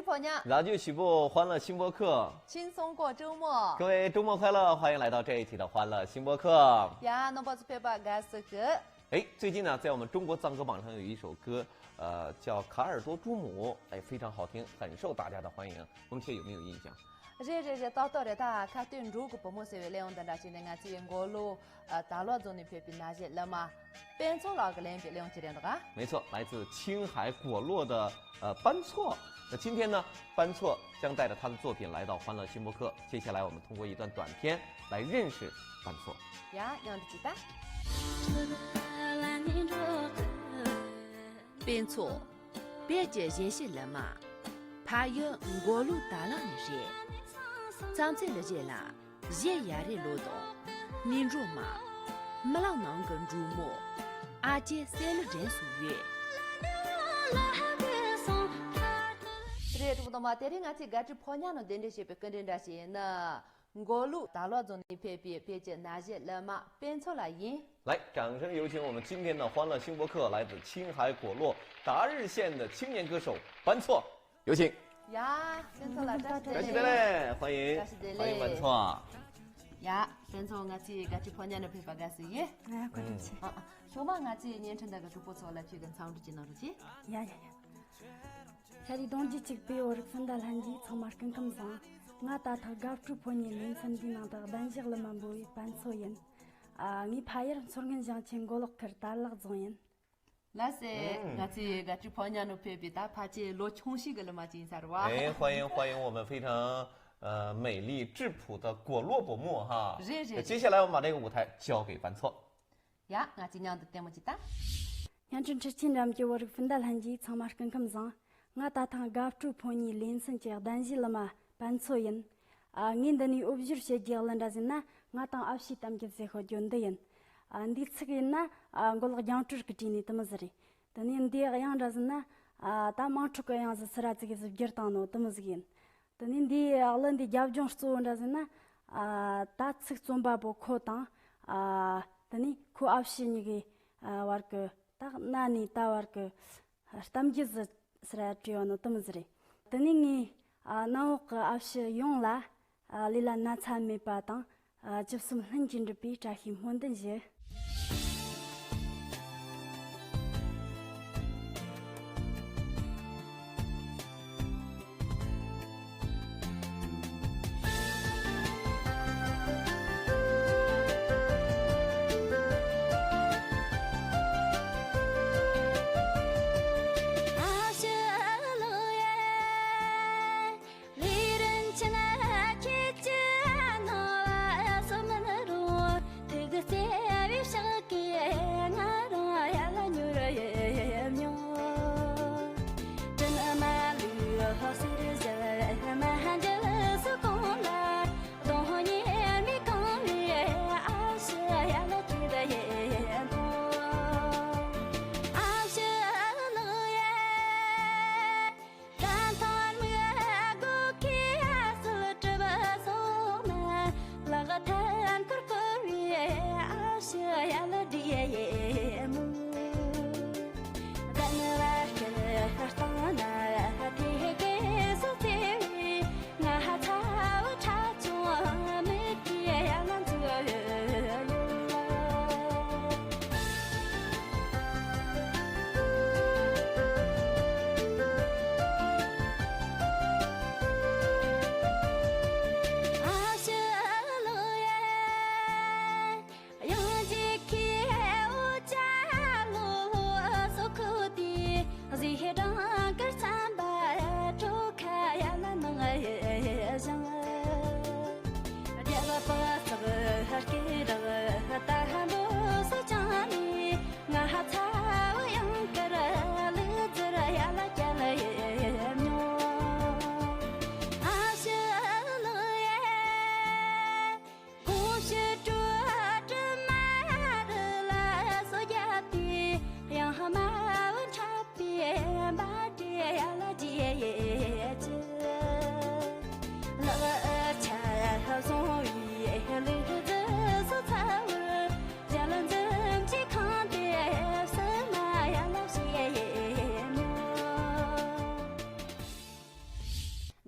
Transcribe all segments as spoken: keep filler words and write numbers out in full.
ཕོ་ཉ། 老酒喜不欢乐星播客。 轻松过周末。 各位周末快乐，欢迎来到这一期的欢乐星播客。 ཡ། རྣམ་པ་ཚོ་ཕེབས་པ་དགའ་བསུ་ཞུ། 哎，最近呢，在我们中国藏歌榜上有一首歌，呃，叫《卡尔多珠母》，哎，非常好听，很受大家的欢迎。红雀有没有印象？ རེད་རེད་རེད། ཏག་ཏག་རེད། ད་ཁ་སྟོད་འབྲུག་གི་བུ་མོ་ཟེར་བའི་གླེང་བ་འདི་འདྲ་ཞིག་ནས། ང་ཚོའི་མགོ་ལོག་ཨ། དར་ལག་རྫོང་ནས་ཕེབས་པའི་ན་གཞོན་གླུ་མ་པད་མཚོ་ལགས་ཀྱིས་ལེན་པའི་གླེང་བ་ཅིག་རེད་འདུག་ག། 没错，来自青海果洛的呃班措。那今天呢，班措将带着他的作品来到欢乐星播客。接下来我们通过一段短片来认识班措。 ཡ། མཉམ་དུ་ཅིག་ལྟ། པད་མཚོ། བོད་ཀྱི་གཞས་གཞས་གླུ་མ། ཕ་ཡུལ་མགོ་ལོག་དར་ལག་ནས་རེད། བརྩམས་ཚད་ལོ་རྒྱུས་ལ། གཞས་ཡ་རབས་ལོ་དང་། ནུ་འགྲོ་མ། རྨི་ལམ་ནང་གི་འབྲུག་མོ། ཨ་ཅེ་སེ་ལུ་སྒྲོན་སོགས་ཡོད། རེད། གྲོགས་པོ་དམ་པ། དེ་རིང་ང་ཚོའི་དགའ་སྤྲོའི་ཕོ་ཉ་ནང་གདན་འདྲེན་བྱས་པའི་སྐུ་མགྲོན་འདྲ་ཞིག་ཡིན་ན། མགོ་ལོག་དར་ལག་རྫོང་ནས་ཕེབས་པའི་བོད་ཀྱི་ན་གཞོན་གླུ་མ་པད་མཚོ་ལགས་ཡིན། 来，掌声有请我们今天的欢乐星播客，来自青海果洛达日县的青年歌手班措，有请。 ཡ། པད་མཚོ་ལགས་བཀྲ་ཤིས་བདེ་ལེགས། 欢迎，欢迎班措。 ཡ། པད་མཚོ། ང་ཚོའི་དགའ་སྤྲོའི་ཕོ་ཉ་ནང་ཕེབས་པ་དགའ་བསུ་ཡིན། ཨ། བཀའ་དྲིན་ཆེ། ཨ། ཨ། ཐོག་མར་ང་ཚོའི་བརྙན་འཕྲིན་དེ་གི་གྲོགས་པོ་ཚོ་ལ་ཁྱོད་ཀྱིས་འཚམས་འདྲི་ཅིག་གནང་རོགས་གྱིས། ཡ་ཡ་ཡ། ཤ་རི་གདོང་རྒྱུད་གཅིག་པའི་བོད་རིགས་སྤུན་ཟླ་ལྷན་རྒྱས་ཚང་མ་སྐུ་ཁམས་བཟང་། ང་ད་ཐེངས་དགའ་སྤྲོའི་ཕོ་ཉའི་ལེ་ཚན་འདིའི་ནང་དུ་གདན་ཞུ་གླུ་མ་འབུལ་བའི་པད་མཚོ་ཡིན། ཨ། ངའི་ཕ་ཡུལ་མཚོ་སྔོན་ཞིང་ཆེན་མགོ་ལོག་ཁུལ་དར་ལག་རྫོང་ཡིན། ལགས་སེ། ང་ཚོའི་དགའ་སྤྲོའི་ཕོ་ཉ་ནང་ཕེབས་པའི་ད་ཕལ་ཆེར་ལོ་ཆུང་ཤོས་ཀྱི་གླུ་མ་ཅིག་ཡིན་ས་རེད་བ། 哎，欢迎欢迎我们非常呃美丽质朴的果洛伯木哈。 རེད་རེད། 接下来我们把这个舞台交给班措。 ཡ། ང་ཚོས་མཉམ་དུ་ལྟད་མོ་ཅིག་ལྟ། བརྙན་འཕྲིན་འཕྲུལ་ཆས་འགྲམ་གྱི་བོད་རིགས་སྤུན་ཟླ་ལྷན་རྒྱས་ཚང་མ་སྐུ་ཁམས་བཟང་། ང་ད་ཐེངས་དགའ་སྤྲོའི་ཕོ་ཉའི་ལེ་ཚན་གྱི་གདན་ཞུའི་གླུ་མ་པད་མཚོ་ཡིན། ཨ། ངས་འདི་ནས་དབུ་བཞུགས་བྱེད་རྒྱུའི་གླུ་འདྲ་ཟེར་ན། ང་དང་ཨ་ཕྱི་གཏམ་རྒྱུད་ཟེར་ཤོད་རྒྱུ་འདི་ཡིན། ཨ། འདིའི་ཚིག་ཡིན་ན། ཨ། མགོ་ལོག་རྒྱང་བསྒྲགས་ཀྱི་བྲིས་ནས་དེ་མོ་ཟིག་རེད། དེ་ནས་འདིའི་དབྱངས་འདྲ་ཟེར་ན། ཨ། ད་དམངས་ཁྲོད་ཀྱི་དབྱངས་ཟིག་སི་ར་ཙི་གེ་ཟིག་བསྒྱུར་བཏང་ནོ་དེ་མོ་ཟིག་ཡིན། དེ་ནས་འདིའི་གླུ་འདིའི་རྒྱབ་ལྗོངས་གཙོ་བོ་འདྲ་ཟེར་ན། ཨ། ད་ཚིག་རྩོམ་པ་པོ་ཁོ་དང་། ཨ། དེ་ནས་ཁོའི་ཨ་ཕྱི་གཉིས་ཀའི། ཨ། བར་གྱི་ད་གནའ་ནས་ད་བར་གྱི་གཏམ་རྒྱུད་ཟིག་སི་ར་བྲིས་ཡོད་ནོ་དེ་མོ་ཟིག་རེད། དེ་ནས་ངས། ཨ། གནམ་འོག་གི་ཨ་ཕྱི་ཡོངས་ལ། ཨ། ལུས་ལ་ན་ཚ་མེད་པ་དང་། ཨ། ཅི་བསམ་ལྷུན་གྱིས་འགྲུབ་པའི་བཀྲ་ཤིས་སྨོན་འདུན་ཞུ།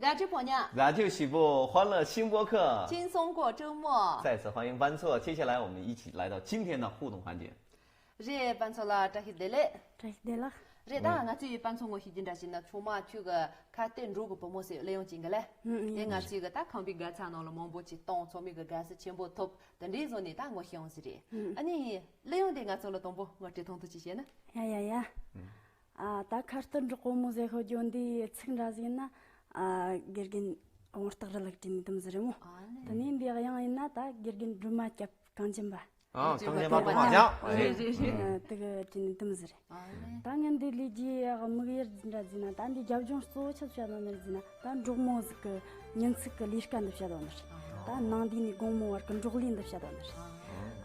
བཀྲ་ཤིས་སྤོ་ཉ། 老酒喜不欢乐新播客。 轻松过周末。 再次欢迎班策，接下来我们一起来到今天的互动环节。 རེད། 班策་ལགས་བཀྲ་ཤིས་བདེ་ལེགས། བཀྲ་ཤིས་བདེ་ལེགས། རེད། ད་ང་ཚོས་ཡི་དཔེ་མཚོན་ངོ་ཤེས་ཀྱི་འདྲ་ཞིག་ན་ཆུང་མ་ཁྱོད་ཀྱི་ཁ་གཏད་འགྲོ་གི་བུ་མོ་ཟེར་གླུ་དབྱངས་ཅན་གྱི་ལས། ཨུ་ཨུ། དེ་ང་ཚོས་གི་ད་ཁམས་པའི་དགའ་ཚལ་ནང་ལ་མང་པོ་ཅིག་བཏང་། ཚང་མས་གི་དགའ་བསུ་ཆེན་པོ་ཐོབ། དེ་འདྲའི་བཟོ་ནས་ད་ངོ་ཤེས་ཡོང་ཟིག་རེད། ཨུ། ཨ་ནི་གླུ་དབྱངས་དེ་ང་ཚོ་ལ་དང་པོ་ངོ་སྤྲོད་ཐུང་ཐུང་ཅིག་བྱས་ན། ཡ་ཡ་ཡ། ཨ། ད་ཁ་གཏད་འགྲོ་གི་བུ་མོ་ཟེར་ཤོད་རྒྱུ་འདི་ཚིག་འདྲ་ཟིག་ན། ཨ། དགེ་རྒན་དབང་རྟགས་རིང་ལུགས་བྲིས་ནས་དུམ་ཟིག་རེད་མོ། ཨ་ནི། དེ་ནས་འདི་དབྱངས་ཡིན་ན་ད་དགེ་རྒན་སྒྲོལ་མ་སྐྱབས་གངས་ཅན་པ། ཨ། གངས་ཅན་པ་ཐོག་མ་ལགས། རེད་རེད་རེད། ཨ། དེ་གི་བྲིས་ནས་དུམ་ཟིག་རེད། ཨ་ནི། ད་ངས་འདི་ལས་རྒྱུའི་དམིགས་ཡུལ་འདྲ་ཟིག་ན། ད་འདི་རྒྱབ་ལྗོངས་གཙོ་བོ་ཆི་བཤད་ནོ་ནར་ཟིག་ན། ད་འབྲོག་མོ་ཟིག་གི་ཉིན་ཚིག་གི་ལས་ཀ་འདི་བཤད་ནོ་ནར། ད་ནངས་དུས་ནས་དགོང་མོ་བར་གི་འབྲོག་ལས་འདི་བཤད་ནོ་ནར།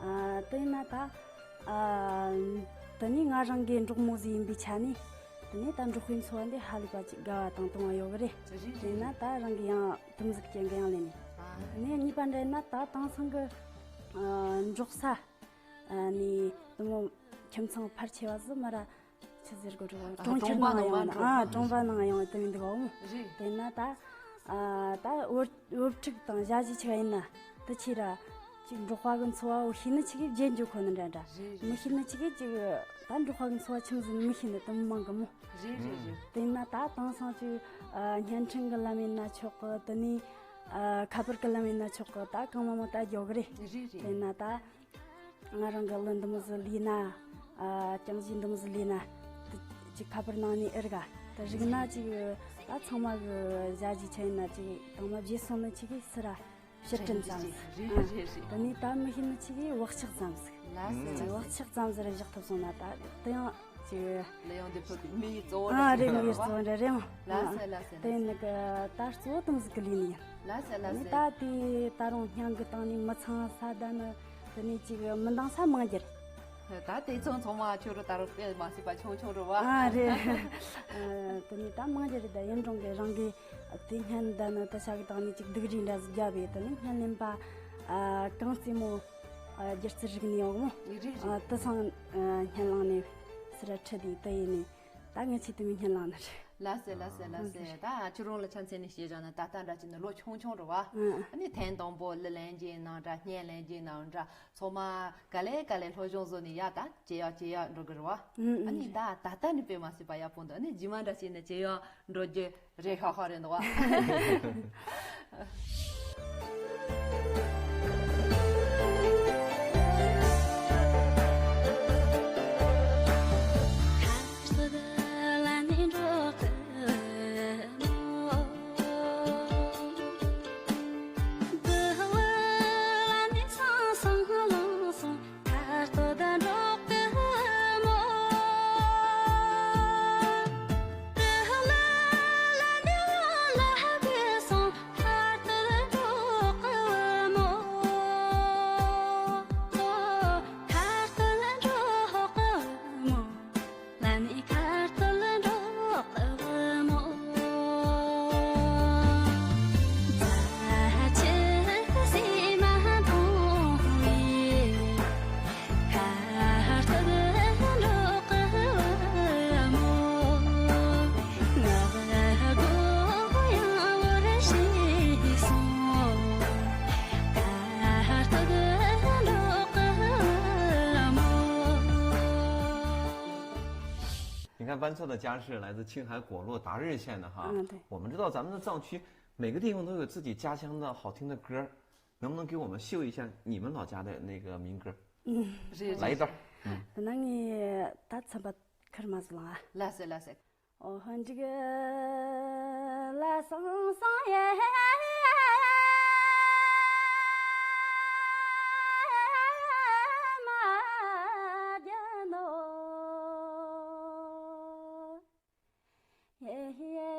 ཨ། དེ་ཡིན་ན་ད། ཨ། དེ་ནས་ང་རང་གི་འབྲོག་མོ་ཟིག་ཡིན་པའི་ཆ་ནས། དེ་ནས་ད་འབྲོག་པའི་འཚོ་བ་འདི་ཧ་ལས་པ་ཅིག་དགའ་བ་དང་དུང་བ་ཡོད་གི་རེད། རེད་རེད། དེ་ན་ད་རང་གི་ཡང་དུམ་ཟིག་ཅན་གི་ཡང་ལེན་ནས། ཨ། དེ་ནས་གཉིས་པ་འདྲ་ཡིན་ན་ད་དེང་སང་གི། ཨ། འབྲོག་ས། ཨ་ནི་དེ་མོ་ཁྱིམ་ཚང་ཕལ་ཆེ་བ་ཟིག་མ་ར་ཆི་ཟེར་དགོས་རེད། ཨ། གྲོང་ཁྱེར་གྲོང་པ་ནང་ནང་ཡོང་ན། ཨ། གྲོང་པ་ནང་ཡོང་དེ་མི་འདུག་འོང་། རེད། དེ་ན་ད། ཨ། ད་བུ་བུ་ཕྲུག་དང་ཞ་ཡི་ཆ་ཡིན་ན་དེ་ཆི་ར་ཅིག་འབྲོག་པ་གི་འཚོ་བ་བོ་ཤེས་ནི་ཆི་གི་བརྗེད་འགྲོ་ཁོ་ནི་འདྲ་འདྲ། རེད་རེད། མི་ཤེས་ནི་ཆི་གི་ཅིག་ད་འབྲོག་པ་གི་འཚོ་བ་ཆི་མོ་ཟིག་མི་ཤེས་ནི་དེ་མོ་མང་གི་མོ། རེད་རེད་རེད། དེ་ན་ད་དེང་སང་ཅིག། ཨ། བརྙན་འཕྲིན་གི་ལམ་ཡིན་ན་ཆོག་གི། དེ་ནས། ཨ། ཁ་པར་གི་ལམ་ཡིན་ན་ཆོག་གི། ད་གང་མང་མང་ད་རྒྱོ་གི་རེད། རེད་རེད། དེ་ན་ད། ང་རང་གི་གླུ་འདི་མོ་ཟིག་ལས་ན། ཨ། རྐྱང་གཞས་འདི་མོ་ཟིག་ལས་ན། དེ་ཅིག་ཁ་པར་ནང་ནས་ཨེ་ར་ག་དེ་རིག་ན་ཅིག་ད་ཚང་མ་གི་ཞ་ཡི་ཆ་ཡིན་ན་ཅིག་དང་མ་བརྗེད་སོང་ནི་ཆི་གི་སི་ར་ཕྱིར་དྲན་ཙམ་ཟིག། རེད་རེད་རེད། དེ་ནས་ད་མི་ཤེས་ནི་ཆི་གི་བག་ཆགས་ཙམ་ཟིག། ལགས་སོ། ཨ། ལགས་སོ། བག་ཆགས་ཙམ་ཟིག་རེ་བཞག་ཐུབ་སོང་ན་ད་དེ་ཡང་ཅིག། གླུ་དབྱངས་འདི་ཕུད་པའི་དམིགས་ཡུལ་གཙོ་བོ། ཨ། རེད། དམིགས་ཡུལ་གཙོ་བོ་འདྲ་རེད་མོ། ལགས་སོ་ལགས་སོ། དེ་ནི་གི་ད་གཙོ་བོ་དེ་མོ་ཟིག་གི་ལས་ནི་ཡིན། ལགས་སོ་ལགས་སོ། ནི་ད་དེ་ད་རུང་སྙན་གི་སྟེང་ནས་མི་ཚང་ས་ད་ནི་དེ་ནས་ཅིག་མི་འདང་ས་མང་རྒྱུ་རེད། ད་དེ་ཚོ་ཚང་མ་ཁྱོད་རང་ད་རུང་དཔེ་མ་སྲིད་པ་ཆུང་ཆུང་རེད་བ། ཨ། རེད། ཨ། དེ་ནས་ད་མང་རྒྱུ་རེད། ད་ཡིན་རུང་གི་རང་གི་དེ་སྙན་ད་ནི་ད་ཆ་གི་སྟེང་ནས་ཅིག་སྡུག་རུས་འདྲ་ཟིག་བརྒྱབ་པས། དེ་ནས་སྙན་ལེན་པ། ཨ། གངས་རྩེ་མོ། ཨ། སྒྱུ་རྩལ་རིག་གནས་འོག་མོ། རེད་རེད། ཨ། དེ་སང་། ཨ། སྙན་ལངས་ནས་སི་ར་ཁྲིད་དེ་དེ་ཡིན་ནས། ད་ངས་ཆེད་དུ་མི་སྙན་ལངས་ནི་རེད། ལགས་སེ་ལགས་སེ་ལགས་སེ། ད་ཁྱོད་རང་ལ་ཆ་མཚོན་ནས་བཤད་བཞག་ན་ད་ལྟ་འདྲ་བྱས་ན་ལོ་ཆུང་ཆུང་རེད་བ། ཨ་ནི་ཐེངས་དང་པོ་གླུ་ལེན་རྒྱུ་ཡིན་ནའང་འདྲ། སྙན་ལེན་རྒྱུ་ཡིན་ནའང་འདྲ། ཚང་མ་ག་ལེ་ག་ལེ་སློབ་སྦྱོང་བཟོ་ནས་ཡར་ད་ཇེ་ཡག་ཇེ་ཡག་འགྲོ་གི་རེད་བ། ཨ་ནི་ད་ད་ལྟ་ནི་དཔེ་མ་སྲིད་པ་ཡག་པོ་འདུག་ཨ་ནི་རྗེས་མ་འདྲ་བྱས་ན་ཇེ་ཡག་འགྲོ་རྒྱུ་རེད་ཤག་ཤག་རེད་འདུག་བ། ཁ་ཐུག་འགྲོགས་ཀྱི་མོ། 你看班策的家是来自青海果洛达日县的哈，嗯，对。 我们知道咱们的藏区每个地方都有自己家乡的好听的歌，能不能给我们秀一下你们老家的那个民歌？嗯。来一段。嗯。 ད་ནང་ངས་ད་ཚན་པ་ཁར་མ་ཟིན་ལ། ལགས་སེ་ལགས་སེ། ཨོ་ཧོ་འཇིགས་ལ་སང་སང་ཡེ་མ་རྒྱ་ནོ། ཡེ་ཡེ་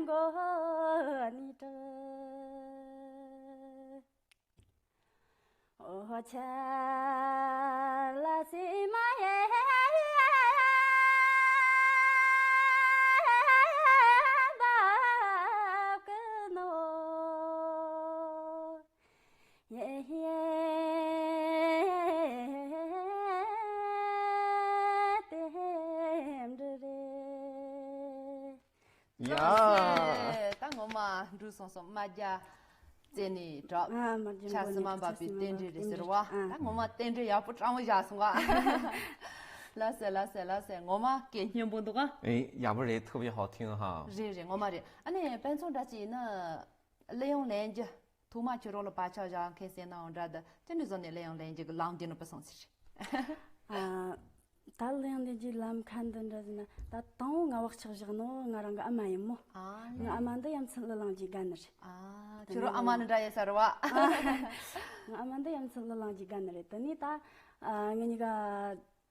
མགོ་ནི་དྲག་ཨོ་ཆ་ལ་སི་མ་ཡེ་བབ་ཀི་ནོ། ཡེ་ཡེ་ཏེ། ཡ། ད་ངོ་མ་འགྲོ་སོང་སོང་། རྨ་རྒྱལ་རྩེ་ནས་གྲགས། ཨ། རྨ་རྒྱལ་ཆ་སི་མ་འབབ་པའི་རྟེན་འབྲེལ་རེད་ཟེར་བ། ཨ། ད་ངོ་མ་རྟེན་འབྲེལ་ཡག་པོ་སྤྲང་བོ་བཞག་སོང་བ། ལགས་སེ་ལགས་སེ་ལགས་སེ། ངོ་མ་སྐད་སྙན་པོ་འདུག་ཨ། ཨེ། ཡག་པོ་རེད། 特别好听哈། རེད་རེད། ངོ་མ་རེད། ཨ་ནི་དཔེ་མཚོན་འདྲ་ཅིག་ཡིན་ན། གླུ་དབྱངས་ལེན་རྒྱུ་ཐོག་མ་ཁྱོད་རང་ལ་བག་ཆགས་བཞག་མཁན་ཟེར་ནའང་འདྲ། འདི་ཅི་འདྲ་བཟོ་ནས་གླུ་དབྱངས་ལེན་རྒྱུ་གི་ལམ་འདི་ནས་བུད་སོང་ཟེར། ཨ། ད་གླུ་དབྱངས་ལེན་རྒྱུའི་ལམ་ཁ་འདི་འདྲ་ཟེར་ན། ད་དང་པོ་ང་བག་ཆགས་བཞག་ནོ་ང་རང་གི་ཨ་མ་ཡིན་མོ། ཨ་ལེ། ང་ཨ་མ་འདི་ཡ་མཚན་གླུ་བླངས་རྒྱུའི་དགའ་ནི་རེད། ཨ། ཁྱོད་རང་ཨ་མ་ནི་འདྲ་ཡོད་ས་རེད་བ། ང་ཨ་མ་འདི་ཡ་མཚན་གླུ་བླངས་རྒྱུའི་དགའ་ནི་རེད། དེ་ནས་ད། ཨ། ངེད་གཉིས་ཀ་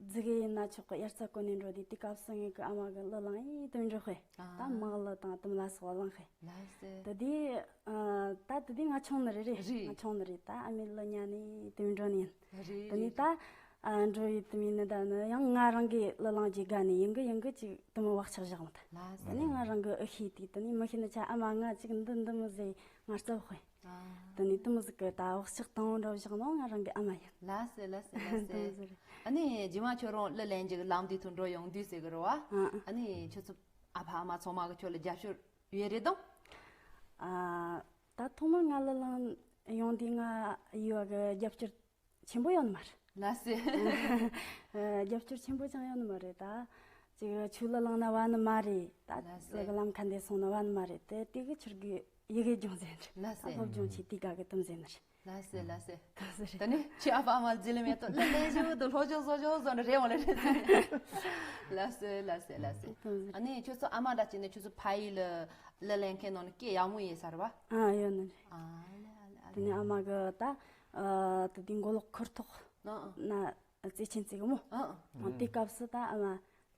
རྫི་གེ་ཡིན་ན་ཆོག་གི། དབྱར་རྩྭ་བརྐོ་ནས་འགྲོ་དུས། དེ་སྐབས་སུ་ངེད་ཀྱི་ཨ་མ་གིས་གླུ་བླངས་ཡིན་དུ་འགྲོ་ཧེ། ཨ། ད་མག་གླུ་དང་དུམ་ལ་སོགས་བླངས་ཧེ། ལགས་སེ། དེ་དུས། ཨ། ད་དེ་དུས་ང་ཆུང་ནི་རེད། རེད། རེད། ང་ཆུང་ནི་རེད། ད་ཨ་མའི་གླུ་ཉན་ནས་དུ་འགྲོ་ནི་ཡིན། རེད། དེ་ནས་ད། ཨ། འགྲོ་ཡི་དུ་མིན་ནི་ད་ནི་ཡང་ང་རང་གི་གླུ་བླངས་རྒྱུའི་དགའ་ནི་ཡིན་གི་ཡིན་གི་ཅིག་དུ་མོ་བག་ཆགས་བཞག་མི་ཐལ། ལགས་སེ། དེ་ནས་ང་རང་གི་ཨ་ཤེས་དུས། དེ་ནས་མི་ཤེས་ནི་ཆ་ཨ་མ་ང་ཅིག་འདི་འདི་མོ་ཟེར་ང་རྩབ་ཧེ། ཨ། དེ་ནས་དེ་མོ་ཟིག་གི་ད་བག་ཆགས་དང་པོ་འདྲ་བཞག་ནོ་ང་རང་གི་ཨ་མ་ཡིན། ལགས་སེ་ལགས་སེ་ལགས་སེ། དེ་མོ་ཟིག་རེད། ཨ་ནི་རྗེས་མ་ཁྱོད་རང་གླུ་ལེན་རྒྱུ་གི་ལམ་དེ་ཐོག་འགྲོ་ཡོང་དུས་ཟེར་གི་རེད་བ། ཨ། ཨ་ནི་ཁྱོད་ཚོ་ཨ་ཕ་ཨ་མ་ཚང་མ་གི་ཁྱོད་ལ་རྒྱབ་སྐྱོར་ཡོད་རེད་དམ། ཨ། ད་ཐོག་མར་ང་གླུ་བླངས་ཡོང་དུས་ང་ཡུལ་བ་གི་རྒྱབ་སྐྱོར་ཆེན་པོ་ཡོད་ནི་མ་རེད། ལགས་སེ། རྒྱབ་སྐྱོར་ཆེན་པོ་ཅང་ཡོད་ནི་མ་རེད། ད་ཅིག་ཆུ་གླུ་བླངས་ན་བ་ནི་མ་རེད། ད་ལགས་སེ། ལུ་གུ་ལམ་ཁ་འདི་སོང་ན་བ་ནི་མ་རེད། དེ་དེ་གི་ཆུར་གི་ཡི་གེ་སྦྱོང་ཟེར་ནི་རེད། ལགས་སེ། ད་སློབ་སྦྱོང་ཆེ་དེ་ག་གི་དུམ་ཟེར་ནི་རེད། ལགས་སེ་ལགས་སེ། ད་ནི་ཁྱོད་ཨ་ཕ་ཨ་མ་རྗེས་ལ་མེད་དོ་ལ་ལས་ཞུ་དུ་སློབ་སྦྱོང་གསོ་སྦྱོང་བཟོ་ནི་རེད་འོང་ལེ་རེད། ལགས་སེ་ལགས་སེ་ལགས་སེ། ཨ་ནི་ཁྱོད་ཚོ་ཨ་མ་འདྲ་བྱས་ནས་ཁྱོད་ཚོ་ཕ་ཡུལ་ལ་གླུ་ལེན་མཁན་ནང་ནས་སྐད་ཡག་མོ་ཡིན་ས་རེད་བ། ཨ། ཡོད་ནི་རེད། ཨ་ལེ་ཨ་ལེ་ཨ་དེ་ནས་ཨ་མ་གི་ད། ཨ། དེ་དུས་མགོ་ལོག་ཁུར་ཐོག་ཨ་ཨ་ན་རྩེ་ཆེན་བརྩིགས་གི་མོ། ཨ་ཨ། དེ་སྐབས་སུ་ད་ཨ་མ་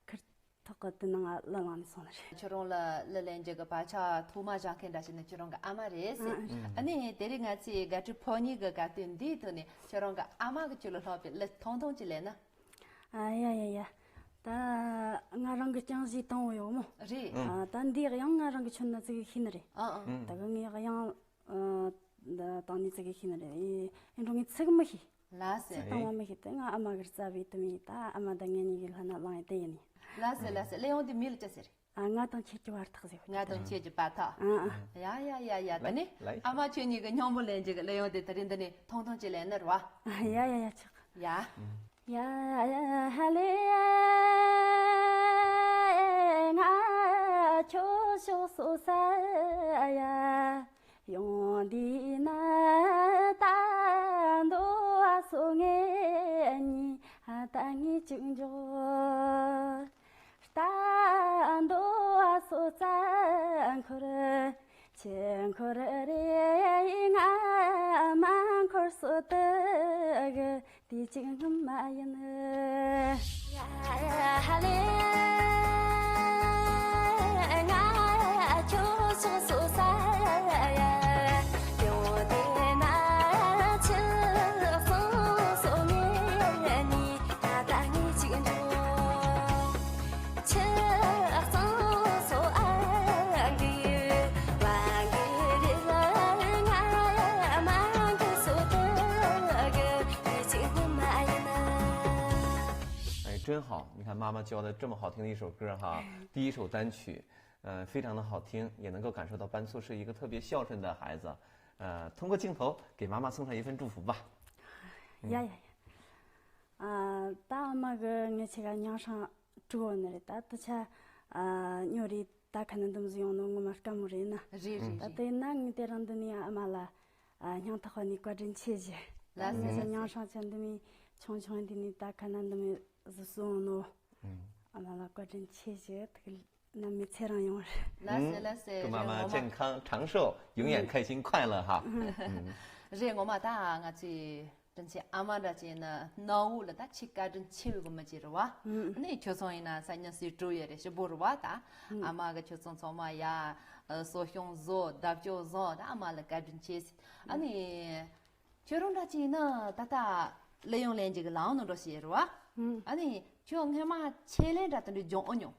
ཁུར་ཐོག་གི་དེ་ནང་གླུ་བླངས་ནས་སོང་ནི་རེད། ཁྱོད་རང་ལ་གླུ་ལེན་རྒྱུ་གི་བག་ཆགས་ཐོག་མ་བཞག་མཁན་འདྲ་ཞིག་ནི་ཁྱོད་རང་གི་ཨ་མ་རེད་ཟེར། ཨ་ཨ། ཨ་ནི་དེ་རིང་ང་ཚོའི་དགའ་སྤྲོའི་ཕོ་ཉ་གི་དགའ་སྟོན་འདིའི་ཐོག་ནས་ཁྱོད་རང་གི་ཨ་མ་གིས་ཁྱོད་ལ་ལྷག་པའི་གླུ་ཐུང་ཐུང་ཅིག་ལེན་ན། ཨ་ཡ་ཡ་ཡ། ད་ང་རང་གི་རྐྱང་གཞས་དང་པོ་ཡོད་མོ། རེད། ཨ། ད་འདི་ཡང་ང་རང་གི་ཆུང་ན་ཙི་གེ་ཤེས་ནི་རེད། ཨ་ཨ། ད་གི་ངས་ཡང་། ཨ། འདི་དང་ནི་ཙི་གེ་ཤེས་ནི་རེད། ཨེ། ཨེ་འགྲོ་ངས་ཚིག་མི་ཤེས། ལགས་སེ། ཚིག་དང་པོ་མི་ཤེས་དེ་ང་ཨ་མ་གིས་རྩ་བའི་དུ་མི་ད་ཨ་མ་ད་ངེད་གཉིས་ཀྱི་ལྷན་ན་བླངས་ཡོད་དེ་ཡིན། ལགས་སེ་ལགས་སེ། གླུ་དབྱངས་དེ་མིང་ལ་ཅི་ཟེར། ཨ། ང་དང་ཁྱེད་ཀྱི་བར་ཐག་ཟེར། ང་དང་ཁྱེད་ཀྱི་བར་ཐག་ཨ་ཨ། ཡ་ཡ་ཡ་ཡ། ད་ནི་ལའི་ཨ་མ་ཁྱེད་གཉིས་ཀྱི་མཉམ་པོ་ལེན་རྒྱུ་གི་གླུ་དབྱངས་དེ་དེ་རིང་འདི་ནས་ཐུང་ཐུང་ཅིག་ལེན་ནི་རེད་བ། ཨ། ཡ་ཡ་ཡ། ཆོག་ཡ། ཡ་ཡ་ཧ་ལེ། ང་ཁྱོད་ཕྱོགས་སོ་ས་ཡ། ཡོང་འདི་ན་ད་འདོ་བ་སོ་ངེ་ཉི་ད་ངེ་ཅིག་འཇོག་ད་འདོ་བ་སོ་རྩ་འཁོར་ཆེ་འཁོར་རེ་ང་མ་འཁོར་སོ་ད་གི་དེ་གཅིག་སྔོན་མ་ཡིན། ཧ་ལེ། ང་ཁྱོད་སོ་སོ་ས་ཡ། ཡོང་དེ་ན་ཆུ་སོ་སོ་ངེ་ནི་ད་ད་ངེ་ཅིག་འགྲོ། ཆུ་སོ་སོ་ཨ་གི་བ་གི་རི་ལ་ང་མ་གི་སོ་ད་གི་དེ་གཅིག་སྔོན་མ་ཡིན། 哎，真好！你看妈妈教的这么好听的一首歌哈，第一首单曲，呃，非常的好听，也能够感受到班措是一个特别孝顺的孩子，呃，通过镜头给妈妈送上一份祝福吧。ཡ་ཡ་ཡ། ཨ། ད་ཨ་མ་གིས་ངེད་ཆ་ག་མིང་སྲིང་དྲུག་ཡོད་ནི་རེད། ད་དེ་ཆ་ཨ་ཉོ་རེ་ད་ཁ་ན་འདུམ་ཟིག་ཡོང་ནོ་ངོ་མ་དཀའ་མོ་རེད་ན། རེད་རེད་ད་རེད། དེ་ན་ངས་དེ་རིང་འདི་ནས་ཨ་མ་ལ་ཨ་སྙིང་ཐག་པ་ནས་བཀའ་དྲིན་ཆེ་ཞུ། ལགས་སེ་ངེད་ལགས་སེ། མིང་སྲིང་ཆ་འདི་མོ་ཆུང་ཆུང་འདི་ནས་ད་ཁ་ན་འདི་མོ་ཟིག་སོང་ནོ། ཨ་མ་ལ་བཀའ་དྲིན་ཆེ་ཞུ། དེ་གི་ནམ་མི་ཚེ་རིང་ཡོང་བར། ལགས་སེ་ལགས་སེ། 祝妈妈健康长寿，永远开心快乐哈。 རེད། ངོ་མ་ད་ང་ཚོའི་དྲིན་ཆེན་ཨ་མ་འདྲ་བྱས་ན་སྣང་བ་ལ་ད་ཆེས་བཀའ་དྲིན་ཆེ་བའི་གི་མི་ཅིག་རེད་བ། ཨ་ནི་ཁྱོད་ཚོ་ཡིན་ན་ས་ཉིན་སུའི་གྲོགས་ཡོད་རེད་ཞིབ་པོ་རེད་བ། ད་ཨ་མ་གིས་ཁྱོད་ཚོ་ཚང་མ་ཡ་གསོ་སྐྱོང་བཟོ་བརྡབ་སྐྱོར་བཟོ་ད་ཨ་མ་ལ་བཀའ་དྲིན་ཆེ་ཟེར། ཨ་ནི་ཁྱོད་རང་འདྲ་བྱས་ན་ད་ལྟ་གླུ་དབྱངས་ལེན་རྒྱུ་གི་ལམ་ནང་འགྲོ་ཞིག་རེད་བ། ཨ་ནི་ཁྱོད་སྔོན་མ་ཆེད་ལས་འདྲ་དེ་འདྲ་སྦྱོང་ཨེ་མྱོང་།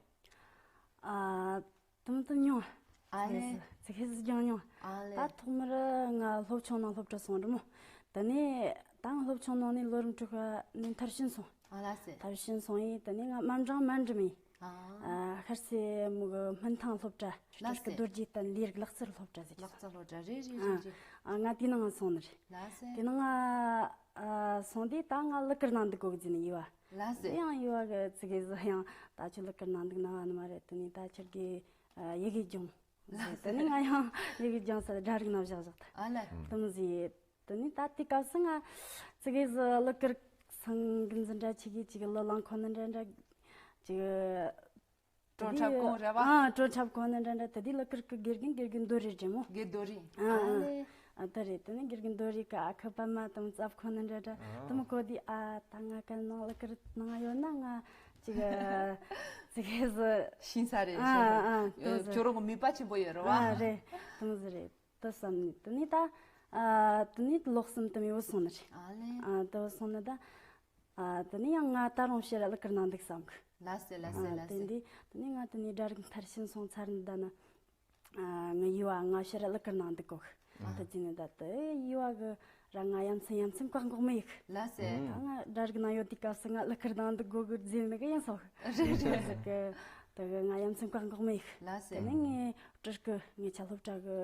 ཨ། དུམ་དུམ་མྱོང་། ཨ་ལེ། ཙི་གེ་ཙི་གེ་སྦྱངས་མྱོང་། ཨ་ལེ། ད་ཐོག་མར་ང་སློབ་ཆུང་ནང་སློབ་གྲྭ་སོང་རེད་མོ། དེ་ནས་ད་ང་སློབ་ཆུང་ནང་ནས་ལོ་རིམ་དྲུག་པ་ནས་མཐར་ཕྱིན་སོང་། ཨ་ལགས་སེ། མཐར་ཕྱིན་སོང་ཡིན། དེ་ནས་ང་དམའ་འབྲིང་མར་འགྲིམས་ཡིན། ཨ། ཤར་སེ་མོ་གི་སྨན་ཐང་སློབ་གྲྭ། ལགས་སེ། སྤྲུལ་སྐུ་རྡོ་རྗེ་གདན་ལས་རིགས་ལག་རྩལ་སློབ་གྲྭ་ཟེར་གྱི། ལག་རྩལ་སློབ་གྲྭ། རེད་རེད་རེད་རེད། ཨ། ང་དེ་ནང་སོང་ནི་རེད། ལགས་སེ། དེ་ནང་ང་སོང་དུས་ད་ང་གླུ་གར་ནང་འདུག་གོ་གི་ཟེར་ནས་ཡི་བ། ལགས་སེ། དེ་ཡང་ཡི་བ་གི་ཙི་གེ་ཟིག་ཡང་ད་ཁྱོད་གླུ་གར་ནང་འདུག་ན་བ་ནི་མ་རེད། དེ་ནས་ད་ཁྱོད་ཀྱི་ཡི་གེ་སྦྱོང་། ལགས་སེ། དེ་ནས་ང་ཡང་ཡི་གེ་སྦྱོང་ས་སྒྲ་རིག་ནང་བཞག་བཞག་ད། ཨ་ལས། དེ་མོ་ཟིག་དེ་ནས་ད་དེ་སྐབས་སུ་ང་ཙི་གེ་ཟིག་གླུ་གར་སང་གི་འཛིན་གྲྭ་ཆེ་གི་ཅིག་གླུ་བླངས་ཁོ་ན་འདྲ་འདྲ་ཅིག་སྤྲོ་འཁྲབ་གོ་རེད་བ། ཨ། སྤྲོ་འཁྲབ་ཁོ་ན་འདྲ་འདྲ། དེ་དུས་གླུ་གར་གི་དགེ་རྒན་དགེ་རྒན་རྡོ་རི་རེད་མོ། དགེ་རྡོ་རི། ཨ། ཨ་ལས། ཨ། ད་རེད། དེ་ནས་དགེ་རྒན་རྡོ་རི་གི་ཨ་ཁུ་པད་མ་དང་ཙབ་ཁོ་ན་འདྲ་འདྲ། ཨ། དེ་མོ་གོ་དུས་ཨ་ད་ང་གལ་ནང་གླུ་གར་ནང་ཡོད་ན་ང་ཅིག་ཙི་གེ་ཟིག་ཤེས་ས་རེད། ཨ། ཤེས་ས་རེད། ཨ། དེ་ཟིག་ཁྱོད་རང་གི་མོས་པ་ཆེན་པོ་ཡོད་རེད་བ། ཨ། རེད། དེ་མོ་ཟིག་རེད། དེ་བསམ་ནས་དེ་ནས་ད། ཨ། དེ་ནས་ལོ་གསུམ་དེ་མོ་བུད་སོང་ནི་རེད། ཨ་ལས། ཨ། དེ་བུད་སོང་ནི་ད། ཨ། དེ་ནས་ཡང་ང་ད་རུང་ཕྱིར་གླུ་གར་ནང་འདུག་བསམ་གི། ལགས་སེ། ལགས་སེ། ཨ། ལགས་དེ་སེ། འདི་དེ་ནས་ང་དེ་ནས་སྒྲ་རིག་མཐར་ཕྱིན་སོང་ཚར་ནི་ད་ནི། ཨ། ངའི་ཡི་བ་ང་ཕྱིར་གླུ་གར་ནང་འདུག་གོ་གི། ཨ། དེ་ཅི་ནས་ད་དེ་ཡི་བ་གི་ར་ང་ཡ་མཚན་ཡ་མཚན་བཀག་འགོག་མི་ཡེད་གི། ལགས་སེ། ད་ང་སྒྲ་རིག་ནང་ཡོད་དུས་སྐབས་སུ་ང་གླུ་གར་ནང་འདུག་དགོས་གི་ཟེར་ནི་གི་ཡིན་སོགས། རེད་རེད། ཟེར་གི། དེ་གི་ང་ཡ་མཚན་བཀག་འགོག་མི་ཡེད་གི། ལགས་སེ། དེ་ནས་ངའི་སྤྲུལ་སྐུ་ངའི་ཆ་སློབ་གྲྭ་གི་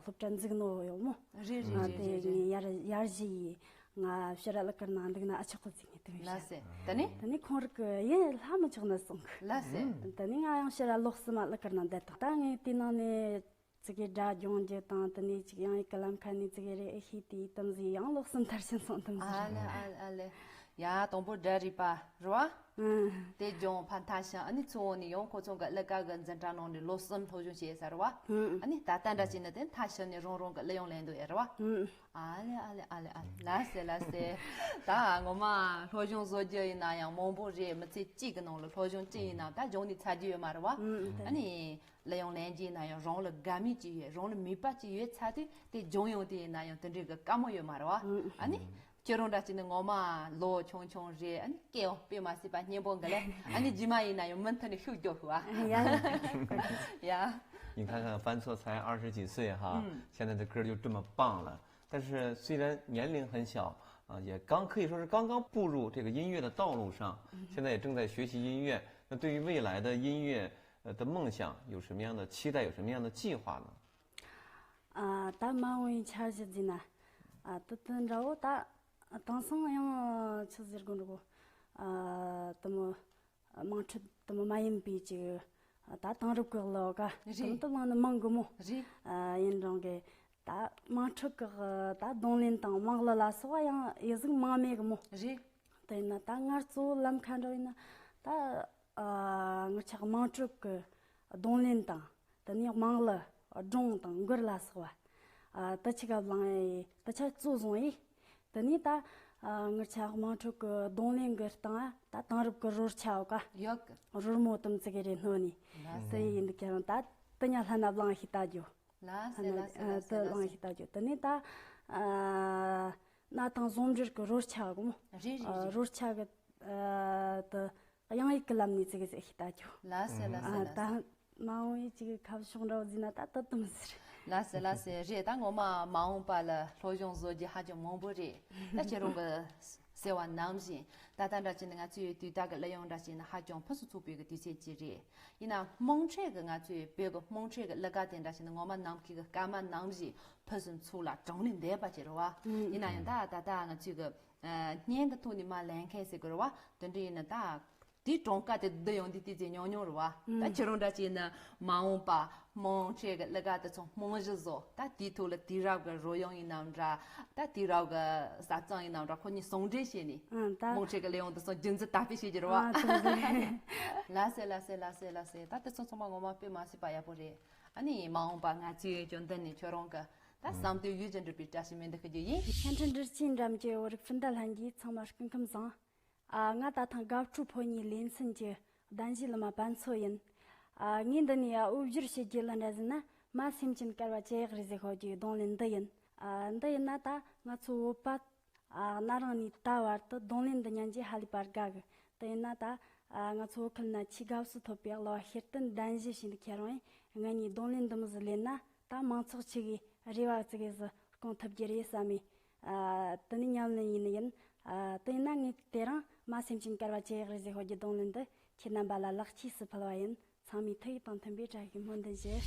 སློབ་གྲྭ་འཛུགས་ནོ་ཡོད་མོ། རེད་རེད། ཨ། རེད་དེ་རེད་རེད། ངའི་ཡར་ཡར་གཞི་ཡིས་ང་ཕྱིར་གླུ་གར་ནང་འདུག་ན་ཨ་ཆོག་གི་ཟེར་ངས་དེ་མོ་བཤད། ལགས་སེ། དེ་ནས། དེ་ནས་ཁོང་རིགས་གི་ཡིན་ལྷ་མི་ཆོག་ན་གསུང་གི། ལགས་སེ། དེ་ནས་ང་ཡང་ཕྱིར་ལོ་གསུམ་མ་གླུ་གར་ནང་བསྡད་དང་། ད་ངས་དེ་ནང་ནས་ཙི་གེ་སྒྲ་སྦྱོང་རྒྱུ་དང་། དེ་ནས་ཅིག་ཡང་ཡིག་གི་ལམ་ཁ་ནས་ཙི་གེ་རེ་ཨེ་ཤེས་དེ་དེ་མོ་ཟིག་ཡང་ལོ་གསུམ་མཐར་ཕྱིན་སོང་། དེ་མོ་ཟིག་རེད། ཨ་ལས། ཨ་ལས། ཡ། དང་པོ་སྒྲ་རིག་པ་རེད་བ། ཨང་། དེ་སྦྱོང་ཕར་མཐར་ཕྱིན། ཨ་ནི་ཚུར་འོང་ནས་ཡང་ཁོ་ཚོ་གི་གླུ་གར་གི་འཛིན་གྲྭ་ནང་ནས་ལོ་གསུམ་སློབ་སྦྱོང་བྱས་ཚར་བ། ཨང་། ཨ་ནི་ད་ལྟ་འདྲ་བྱས་ན་དེ་མཐར་ཕྱིན་ནས་རང་རང་གི་གླུ་དབྱངས་ལེན་འདུག་ཨེ་རེད་བ། ཨང་། ཨ་ལས། ཨ་ལས། ཨ་ལས། ཨ་ལས། ལགས་སེ། ལགས་སེ། ད་ངོ་མ་སློབ་སྦྱོང་བཟོ་རྒྱུ་ཡིན་ན་ཡང་མང་པོ་རེད། མི་ཚེ་གཅིག་གི་ནང་ལ་སློབ་སྦྱོང་ཅི་ཡིན་ན་ད་སྦྱོང་ནས་ཚར་རྒྱུ་ཡོད་མ་རེད་བ། ཨང་། ཨ་ནི་གླུ་དབྱངས་ལེན་རྒྱུ་ཡིན་ན་ཡང་རང་ལ་དགའ་མོས་ཅིག་ཡོད། རང་ལ་མོས་པ་ཅིག་ཡོད་ཚར་དུས་དེ་སྦྱོང་ཡོང་དུས་ཡིན་ན་ཡང་དེ་འདྲའི་གི་དཀའ་མོ་ཡོད་མ་རེད་བ། ཨང་། ཨ་ནི། ཁྱོད་རང་འདྲ་ཅིག་ནི་ངོ་མ་ལོ་ཆུང་ཆུང་རེད། ཨ་ནི་སྐད་ཡང་དཔེ་མ་སྲིད་པ་སྙན་པོ་འགི་ལེ། ཨ་ནི་རྗེས་མ་ཡིན་ན་ཡང་མུ་མཐུད་ནས་ཤུགས་རྒྱོབ་ཤོག་ཨ། ཡ། ཡ། 你看看，犯错才二十几岁哈，嗯。现在的歌就这么棒了。但是虽然年龄很小，啊，也刚，可以说是刚刚步入这个音乐的道路上，嗯。现在也正在学习音乐。那对于未来的音乐，呃，的梦想有什么样的期待，有什么样的计划呢？ ཨ། ད་མ་འོངས་པའི་འཆར་གཞི་ཟེར་ན། ཨ། དེ་དེ་འདྲ་བོ་ད་དེང་སང་ཡང་ཆི་ཟེར་དགོས་འགྲོ་གོ། ཨ། དེ་མོ་དམངས་ཁྲོད་དེ་མོ་མ་ཡིན་པའི་ཅིག་ད་དེང་རབས་ཀྱི་གླུ་ག་རེད། དེ་མོ་དེ་བླངས་ནི་མང་གི་མོ། རེད། ཨ། ཡིན་རུང་གི་ད་དམངས་ཁྲོད་ཀྱི་ད་རྡུང་ལེན་དང་དམངས་གླུ་ལ་སོགས་ཡང་ཡི་ཟིག་མང་མེད་གི་མོ། རེད། དེ་ཡིན་ན་ད་ངར་གཙོ་བོ་ལམ་ཁ་འགྲོ་ཡིན་ན་ད། ཨ། ངེད་ཅག་དམངས་ཁྲོད་ཀྱི་རྡུང་ལེན་དང་། དེ་ནས་དམངས་གླུ། སྒྲུང་དང་མགུར་ལ་སོགས་པ། ཨ། དེ་ཆ་ག་བླངས་ཡི། དེ་ཆ་གཙོ་བཟུང་ཡི། དེ་ནས་ད། ཨ། ངེད་ཅག་དམངས་ཁྲོད་ཀྱི་རྡུང་ལེན་གྱི་སྟེང་ད་དེང་རབས་ཀྱི་རོལ་ཆ་ཡོད་ཀ་ཡོད་གི། རོལ་མོ་དེ་མོ་ཙི་གེ་རེ་སྣོན་ནས། ལགས་སེ། དེ་ཡིན་དུས་ཁྱེད་རང་ད་དེ་ཉ་ལྷན་ན་བླངས་ཤིག་ལྟ་རྒྱུ། ལགས་སེ། ལགས་སེ། ཨ། ལགས་སེ། དེ་ལགས་སེ། བླངས་ཤིག་ལྟ་རྒྱུ། དེ་ནས་ད། ཨ། གནའ་དེང་ཟུང་འབྲེལ་གྱི་རོལ་ཆ་གོ་མོ། རེད་རེད། ཨ། རེད། རོལ་ཆ་གི། ཨ། དེ་དབྱངས་ཡིག་གི་ལམ་ནས་ཙི་གེ་ཙི་གེ་ཤིག་ལྟ་རྒྱུ། ལགས་སེ། ལགས་སེ། ཨ། ལགས་སེ། ད་མ་འོངས་པའི་ཅིག་གི་ཁ་ཕྱོགས་འདྲ་བོ་ཟེར་ན་ད་དེ་དེ་མོ་ཟིག་རེད། ལགས་སེ། ལགས་སེ། རེད། ད་ངོ་མ་མ་འོངས་པ་ལ་སློབ་སྦྱོང་བཟོ་རྒྱུ་ཧ་ཅང་མང་པོ་རེད། ད་ཁྱེད་རང་གི་ཟེར་བ་ནང་བཞིན་ད་ལྟ་འདྲ་བྱས་ན་ང་ཚོའི་དུས་ད་གི་གླུ་དབྱངས་འདྲ་བྱས་ན་ཧ་ཅང་ཕུན་སུམ་ཚོགས་པའི་གི་དུས་ཚོད་ཅིག་རེད། ཡིན་ན་དམངས་ཁྲོད་གི་ང་ཚོའི་བོད་གི་དམངས་ཁྲོད་གི་གླུ་གར་དེ་འདྲ་བྱས་ན་ངོ་མ་ནམ་མཁའི་གི་སྐར་མ་ནང་བཞིན་ཕུན་སུམ་ཚོགས་ལ་གྲངས་ལས་འདས་པ་ཅིག་རེད་བ། ཡིན་ན་ཡང་ད་ད་ལྟ་ང་ཚོའི་གི། ཨ། བརྙན་གི་ཐོག་ནས་མར་ལེན་མཁན་ཟེར་དགོས་རེད་བ། དེ་འདྲ་ཡིན་ན་ད། དེའི་གྲངས་ཀ་དེ་བསྡུ་ཡོང་དུས་དེ་ཚོ་ཉུང་ཉུང་རེད་བ། ད་ཁྱེད་རང་འདྲ་བྱས་ན་མ་འོངས་པ་དམངས་ཁྲོད་ཀྱི་གླུ་གར་དེ་ཚོ་རྨང་གཞི་བཟོ། ད་དེའི་ཐོག་ལ་དུས་རབས་ཀྱི་རོལ་དབྱངས་ཡིན་ནའང་འདྲ། ད་དུས་རབས་ཀྱི་ཟ་ཚང་ཡིན་ནའང་འདྲ། ཁོ་གཉིས་ཟུང་འབྲེལ་བྱས་ནས། ཨང་། ད་དམངས་ཁྲོད་ཀྱི་གླུ་དབྱངས་དེ་ཚོ་རྒྱུན་འཛིན་དར་སྤེལ་བྱེད་རྒྱུ་རེད་བ། ཨ། ཚང་མ་རེད། ལགས་སེ། ལགས་སེ། ལགས་སེ། ལགས་སེ། ད་དེ་ཚོ་ཚང་མ་ངོ་མ་དཔེ་མ་སྲིད་པ་ཡག་པོ་རེད། ཨ་ནི་མ་འོངས་པ་ང་ཚོས་ཀྱང་འདི་ནས་ཁྱོད་རང་གི་ད་བསམ་དོན་ཡུལ་དུ་འགྲུབ་པའི་བཀྲ་ཤིས་སྨོན་འདུན་ཞུ་རྒྱུ་ཡིན། བརྙན་འཕྲིན་སྒྲིག་ཆས་འགྲམ་གྱི་བོད་རིགས་སྤུན་ཟླ་ལྷན་རྒྱས་ཚང་མ་སྐུ་ཁམས་བཟང་། ཨ། ང་ད་ཐེངས་དགའ་སྤྲོའི་ཕོ་ཉའི་ལེ་ཚན་གྱི་གདན་ཞུའི་ལམ་མ་ཕན་ཚུན་ཡིན། ཨ། ངས་འདི་ནས་འོས་སྦྱོར་བྱེད་རྒྱུ་ལ་འདྲ་ཟེར་ན། མ་སེམས་ཅན་དཀར་བ་ཅི་ཡག་རེད་ཟེར་ཤོད་རྒྱུའི་རྡུང་ལེན་འདི་ཡིན། ཨ། འདི་ཡིན་ན་ད་ང་ཚོ་བོད་པ། ཨ། གནའ་རང་ནས་ད་བར་དུ་རྡུང་ལེན་འདི་ཉན་རྒྱུ་ཧ་ལས་པར་དགའ་གི། དེ་ཡིན་ན་ད། ཨ། ང་ཚོ་བོད་ཁུལ་ན་ཆེས་དགའ་བསུ་ཐོབ་པའི་གླུ་བ་ཤེར་བསྟན་གདན་ཞུ་བྱས་འདུག་ཁྱེད་རང་ཡིན། ང་གཉིས་རྡུང་ལེན་འདི་མོ་ཟིག་ལེན་ན། ད་མང་ཚོགས་ཅིག་གི་རེ་བ་ཙི་གེ་ཟིག་སྐོང་ཐུབ་རྒྱུ་རེད་བསམ་མེ། ཨ། དེ་ནི་ཉམས་ལེན་ཡིན་ནི་ཡིན། ཨ། དེ་ཡིན་ན་ངས་དེ་རིང་མ་སེམས་ཅན་དཀར་བ་ཅི་ཡག་རེད་ཟེར་ཤོད་རྒྱུའི་རྡུང་ལེན་འདི་ ཁྱེད་རྣམ་པ་ལ་ལེགས་སྐྱེས་སུ་ཕུལ་བ་ཡིན། ཚང་མས་ཐུགས་ཡིད་དང་མཐུན་པའི་བཀྲ་ཤིས་སྨོན་འདུན་ཞུ།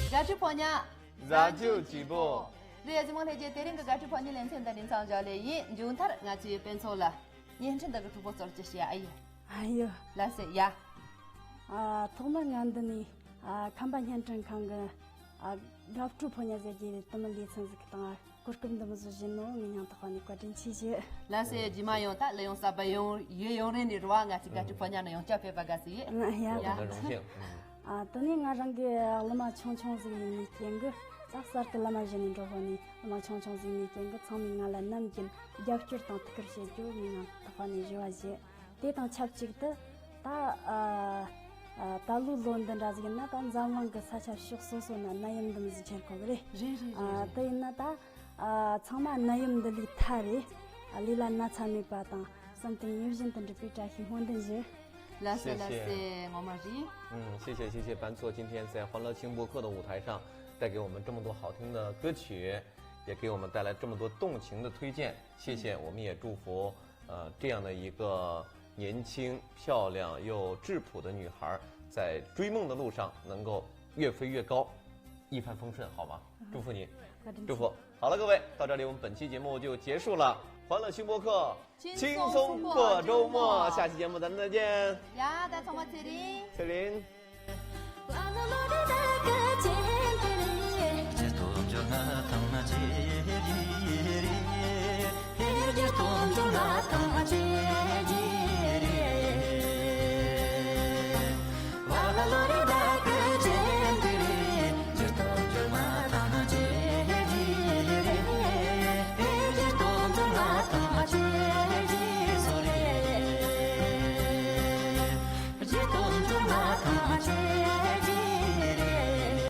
དགའ་སྤྲོའི་ཕོ་ཉ། གཟའ་མཇུག་སྐྱིད་པོ། རེད། གཟིགས་མོ་ལྷན་རྒྱས། དེ་རིང་གི་དགའ་སྤྲོའི་ཕོ་ཉའི་ལེ་ཚན་འདི་ནས་མཚམས་འཇོག་ལེ་ཡིན། མཇུག་མཐར་ང་ཚོའི་དཔོན་ཚོགས་ལ་བརྙན་འཕྲིན་འདི་གི་གྲོགས་པོ་ཚོར་ཅི་བཤད་ཨ་ཡེ། ཨ་ཡོ། ལ་སེ་ཡ། ཨ། ཐོག་མར་ང་འདི་ནས་ཨ་ཁམས་པ་བརྙན་འཕྲིན་ཁང་གི་ཨ་དགའ་སྤྲོའི་ཕོ་ཉ་ཟེར་གྱི་དེ་མོ་ལེ་ཚན་ཟིག་གི་སྟེང་གོ་སྐབས་འདི་མོ་ཟིག་བྱིན་ནོ་ངས་སྙིང་ཐག་པ་ནས་བཀའ་དྲིན་ཆེ་ཞུ། ལ་སེ་རྗེས་མ་ཡང་ད་ལ་ཡང་གསར་པ་ཡོང་ཡོད་ཡོང་རེ་ནས་རུ་བ་ང་ཚོའི་དགའ་སྤྲོའི་ཕོ་ཉ་ནང་ཡང་བསྐྱར་ཕེབས་པ་དགའ་སི་ཡོད། ཨ་ཡ། ཡ། ཨ། དེ་ནས་ང་རང་གི་གླུ་མ་ཆུང་ཆུང་ཟིག་ཡིན་ནི་རྐྱེན་གི་ད་གསར་དུ་བླ་མ་གཞི་ནས་འགྲོ་ཧོ་ནི་གླུ་མ་ཆུང་ཆུང་ཟིག་ཡིན་ནི་རྐྱེན་གི་ཚང་མས་ང་ལ་ནམ་རྒྱུན་རྒྱབ་སྐྱོར་དང་ཐུགས་ཁུར་བྱེད་རྒྱུ་ངས་ཡང་དག་པ་ནས་ཞུ་བ་བྱེད། དེ་དང་ཆབས་ཅིག་ཏུ་ད་ཨ་ཨ་ད་ལོའི་ལོ་འདི་འདྲ་ཟིག་ཡིན་ན་ད་འཛམ་གླིང་གི་ས་ཆ་ཕྱོགས་སོ་སོ་ན་ནད་ཡམས་འདི་མོ་ཟིག་ཁྱེར་གོ་གི་རེད། རེད་རེད་རེད། ཨ་རེད། དེ་ཡིན་ན་ད་ཨ་ཚང་མ་ནད་ཡམས་འདི་ལས་ཐར་རེ། ཨ་ལས་ལ་ན་ཚ་མེད་པ་དང་བསམ་དོན་ཡིད་བཞིན་དུ་འགྲུབ་པའི་བཀྲ་ཤིས་སྨོན་འདུན་ཞུ། ལ་སེ་ལ་སེ། ངོ་མ་རེད། 嗯，谢谢谢谢班错今天在欢乐星播客的舞台上带给我们这么多好听的歌曲，也给我们带来这么多动情的推荐，谢谢。我们也祝福呃这样的一个年轻漂亮又质朴的女孩，在追梦的路上能够越飞越高，一帆风顺，好吗？祝福你，祝福。好了，各位，到这里我们本期节目就结束了。欢乐星播客，轻松过周末，下期节目咱们再见。呀，大家再见。再见。